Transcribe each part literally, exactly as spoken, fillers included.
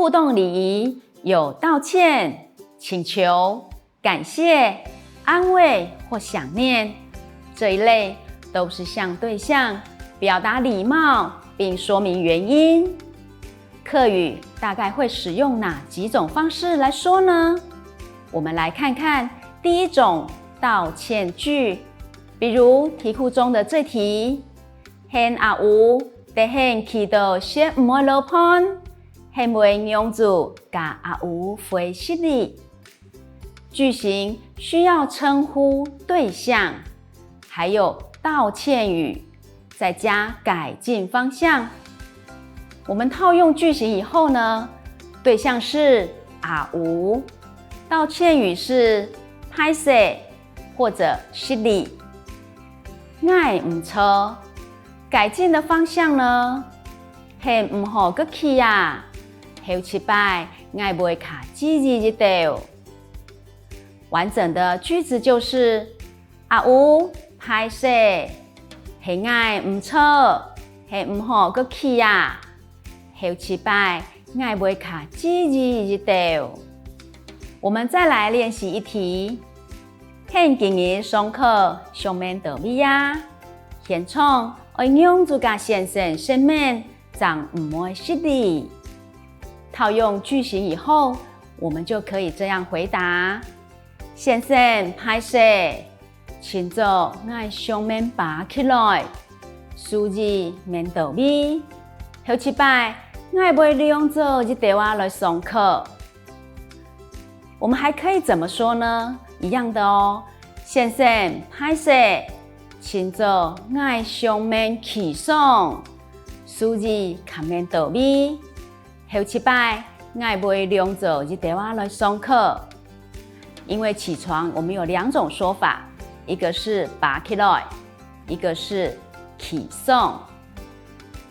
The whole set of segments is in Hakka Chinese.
互动礼仪有道歉、请求、感谢、安慰或想念，这一类都是向对象表达礼貌并说明原因。客语大概会使用哪几种方式来说呢？我们来看看第一种道歉句，比如题库中的这题，喊阿烏，得喊佢到食毋會落飯，喊會仰子甲阿烏會失禮。句型需要称呼对象，还有道歉语，再加改进方向。我们套用句型以后呢，对象是阿烏，道歉语是歹势或者失礼。𠊎毋著，改进的方向呢，喊毋好過去啊，後一擺𠊎會較注意一兜。完整的句子就是：阿烏，歹勢，係𠊎毋著，喊毋好過去啊，後一擺𠊎會較注意一兜。我们再来练习一题。喊今日上課上面到位啊？現場愛仰子甲先生說明，正毋會失禮。套用句型以后，我们就可以这样回答：先生，歹势，今朝𠊎上面爬起來，所以免到位。後一擺，𠊎會䟘早一兜仔來上課。我们还可以怎么说呢？一样的哦。先生，歹势，今朝𠊎上面起床，所以較免到位。後一擺，𠊎會䟘早一兜仔來上課。因为起床，我们有两种说法，一个是爬起來，一个是起床。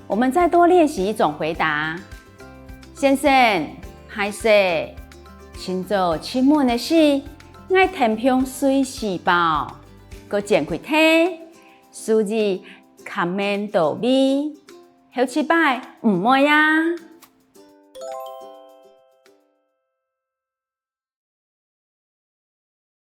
我们再多练习一种回答。先生，歹势，今朝出門个時，𠊎天平睡死飽，个前幾日，所以較免到位。後一擺毋會啊。